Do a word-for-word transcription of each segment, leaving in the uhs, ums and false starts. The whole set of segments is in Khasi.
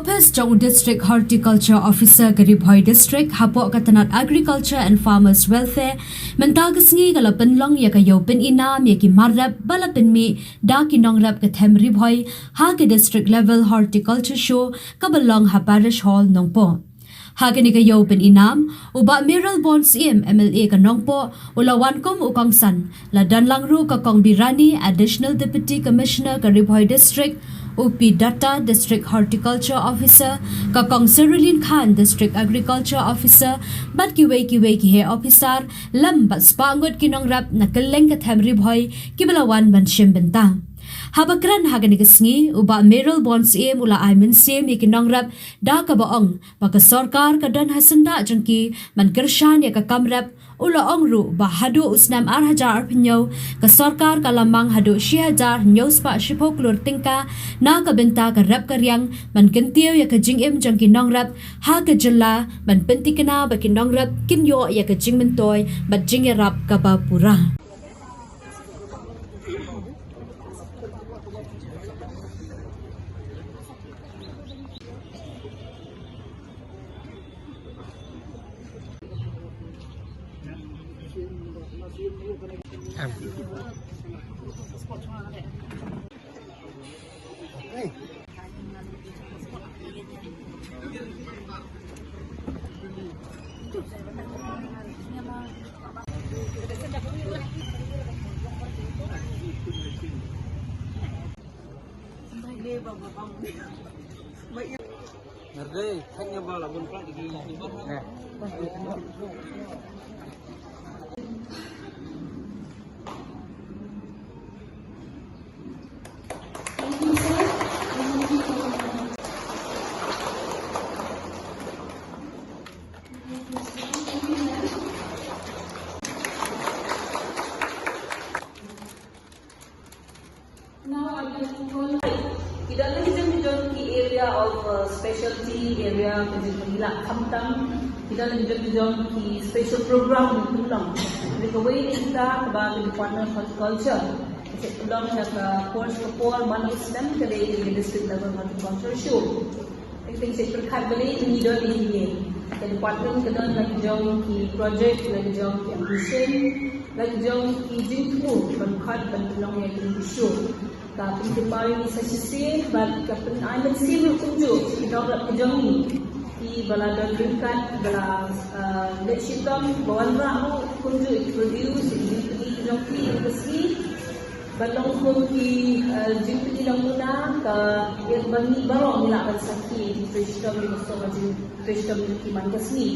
Office jong u District Horticulture Officer ka Ri Bhoi District hapoh ka tnat Agriculture and Farmers Welfare mynta ka sngi ka la pynlong ïa ka ïew pynïnam ïa ki mar rep ba la pynmih da ki nongrep ka them Ri Bhoi ha ka District Level Horticulture Show kaba long ha Parish Hall Nongpoh. Ha kane ka ïew pynïnam, u Bah Mayralborn Syiem, M L A ka Nongpoh, u la wan kum u kongsan, la don lang ruh ka Kong Birani, Additional Deputy Commissioner ka Ri Bhoi District, u P Datta, District Horticulture Officer, ka Kong Serulin Khan, District Agriculture Officer, bad kiwei kiwei ki heh officer, lem bad spah ngut ki nongrep na kylleng ka them Ri Bhoi, kiba la wan ban shim bynta. Haba kren ha kane ka sngi, u Bah Mayralborn Syiem u la ai mynsiem ïa ki nongrep da kaba ong ba ka sorkar ka don ha syndah jong ki ban kyrshan ïa ka kam rep. U la ong ruh ba haduh u snem ar hajar arphew hynñiew ka sorkar ka la mang haduh shi hajar hynñiew spah shiphew klur tyngka na ka bynta ka rep ka riang ban kyntiew ïa ka jingim jong ki nongrep ha ka jylla ban pyntikna ba ki nongrep kin ïoh ïa ka jingmyntoi bad jingïarap kaba pura. Now I'd like to call ki don la ki jong ki jong ki area of, uh, specialty area ka jong ka ngi la khamtam ki don la ki jong ki jong ki special program ni pynlong. Ni kawei ni kita kaba ka Department of Horticulture ka pynlong na ka por ka por man ka snem ka dei ka district level horticulture show. Ka dei ka pyrkhat ba dei ngi don ïa kine. Ka department ka don la ki jong ki project, la ki jong ki ambition, la ki jong ki jingthmu ban khot ban pynlong ïa kine ki show. Ka pynkynmaw ïa ngi sa shisien bad ka pynai mynsiem ruh kumjuh ki nongrep ki jong ngi kiba la don ryngkat ba la, ah, leit shitom ba wanrah ruh kumjuh ki produce ïa ki jingpyni ki jong ki ïa ka sngi. Ban long kum ki, eh, jingpyni long muna ka ïa ba ngi baroh ngi lah ban sakhi ïa ki trei shitom ïa ka song ka jingtrei shitom ïa ki man ka sngi.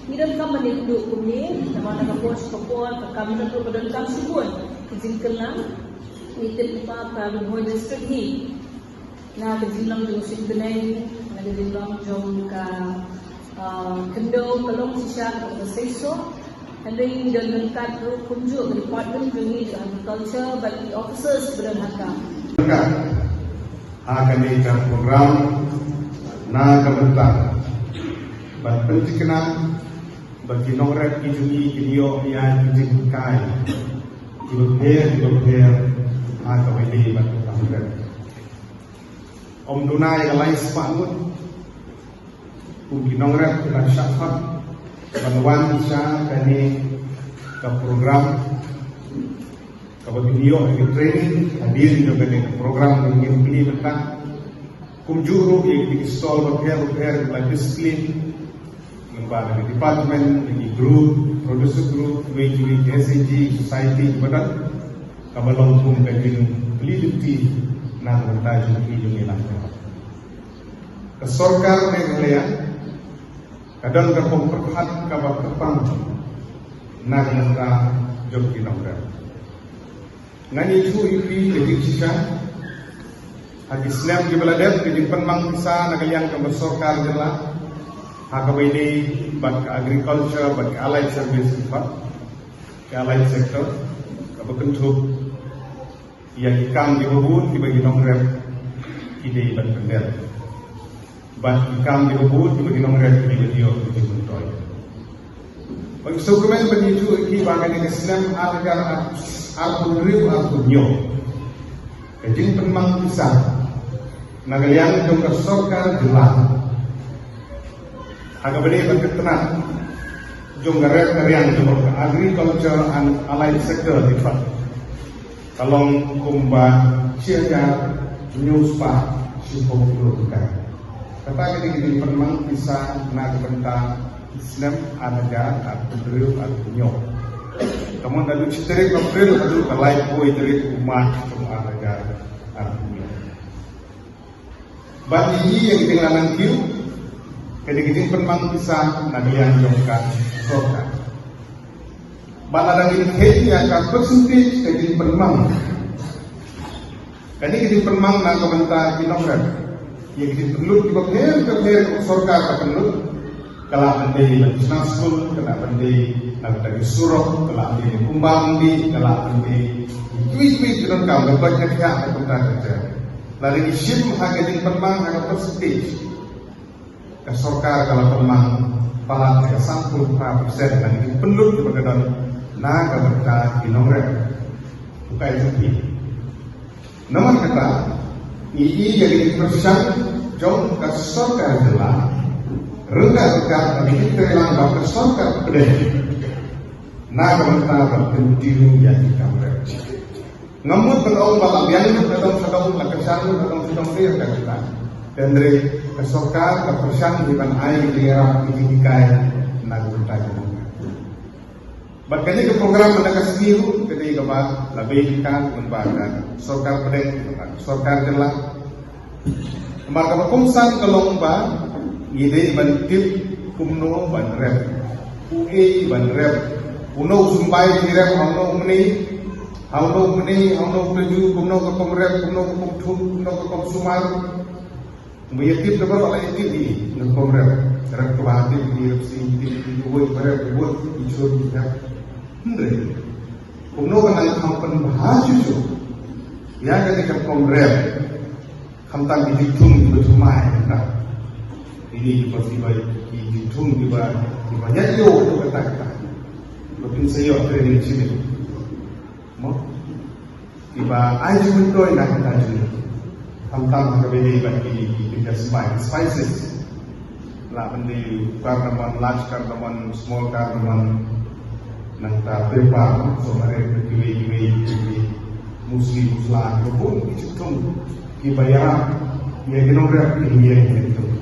Ngi donkam ban ïakynduh kumne namar na ka por sha ka por ka kam na ka por ka donkam shibun ka jingkylla. Ngi tip ba ka Ri Bhoi District hi na ka jinglong jong ka suiñ bneng, na ka jinglong jong ka, ah, khyndew ka long shisha kaba seisoh. Hynrei ngi don ryngkat ruh kumjuh ka department jong ngi jong agriculture bad ki officers ba don ha ka. Ryngkat ha kane ka program na ka bynta ban pynthikna ba ki nongrep ki jong ngi kin ïoh ïa ki jinghikai kiba pher kiba pher ha kaba ïadei bad ka kam rep. Ym duna ïa ka lai spah ngut kum ki nongrep ki la shah khot ban wan sha kane ka program kaba kin ïoh ïa ki training hadien jong kane ka program kaba ngin pyni mynta. Kumjuh ruh ïa ki stall bapher bapher kiba la display. Lyngba na ki department, na ki group, producer group, kiwei kiwei ki S H G, society kiba don, kaba long kum ka jingpyllipti na ka bynta jong ki jong ngi lang. Ka sorkar Meghalaya ka don ka pyrkhat kaba kyrpang na ka bynta jong ki nongrep. Ngan ïathuh ïa phi ka jingshisha ha ki snem kiba la dep ka jingpynmang pisa na ka liang kaba sorkar jylla ha kaba ïadei bad ka agriculture bad ka allied service, bad ka allied sector, kaba kynthup ïa ki kam kiba bun kiba ki nongrep ki dei ban pyndep. Bad ki kam kiba bun kiba ki nongrep ki dei ban ïoh ki jingmyntoi. Bad sngewkmen ban ïathuh ïa phi ba kane ka snem ar hajar arphew hynriew arphew hynñiew ka jingpynmang pisa Na ka liang jong ka sorkar jylla, ha kaba dei ban ka tnat jong ka rep ka riang jong ka agriculture and allied sector, dei pat, ka long kumba shi hajar hynñiew spah shiphew klur tyngka. Kata ka dei ka jingpynmang pisa na ka bynta snem ar hajar arphew hynriew arphew hynñiew. Ka mut naduh shi tarik April haduh ka laiphew tarik u March jong ar hajar arphew hynñiew. Bad ïa ka jinglanang kiew ka dei ka jingpynmang pisa na ka liang jong ka sorkar. Bad lada ngin kheiñ ïa ka percentage ka jingpynmang, kane ka jingpynmang na ka bynta ki nongrep, ïa ka jingpynlut kiba pher kiba pher ka sorkar ka pynlut, ka lah ban dei na ki shnong skul, ka lah ban dei na ka bynta ki surok, ka lah ban dei kumba ban dei, ka lah ban dei kiwei kiwei ki donkam, ka bynta ka bynta ka. Lada ngi shim ha ka jingpynmang ha ka percentage, ka sorkar ka la pynmang palat ka sanphew phra percent na ka jingpynlut kaba ka don na ka bynta ki nongrep. Ukai jong phi. Namar kata, ngi i ïa ka jingpyrshang jong ka sorkar jylla, ryngkat ryngkat bad ka jingtreilang bad ka sorkar pdeng na ka bynta ban continue ïa ki kam rep. Ngam mut ban ong ba la biang lut ka dong ka dong, la kyrshan lut ka dong ka dong, te ka kita. Hynrei ka sorkar ka pyrshang hi ban ai ki ïarap ki jinghikai na ka bynta jong ka. Bad kane ka program mynta ka sngi ruh ka dei kaba la bei ka kumba ka sorkar pdeng, ka sorkar jylla. Namar kaba kongsan ka long ba ngi dei ban tip kumno ban rep, uei ban rep, uno u symbai ban rep ha uno u mane, ha uno u mane, ha uno u kynju, kumno ka kong rep, kumno ka kong thut, kumno ka kong sumar. Ba ïa tip da ba la ïa tip ïa ka kong rep, rep kaba tip ïa rep sing tip ïa ka wei ba rep ka wei ïa chur ïa rep. Hynrei kumno ka nang kham pynbha shuh shuh ïa kane ka kong rep. Khamtam ki jingthung kiba thymmai, khamtam. Ini kiba, kiba, ki jingthung kiba, kiba ïaid ïoh ïa kata kata. Ba kin sa ïoh training shibit. Mo? Kiba ai jingmyntoi na kata jingmyntoi. Khamtam ha kaba ïadei bad kine ki, ki, ki spice, spices. Lah ban dei cardamom, large cardamom, small cardamom, nangta pepper, so, hynrei kiwei kiwei kiwei, muesli, muesli, kiba bun ki jingthung kiba ïarap ïa ki nongrep ki ïa ki jingthung.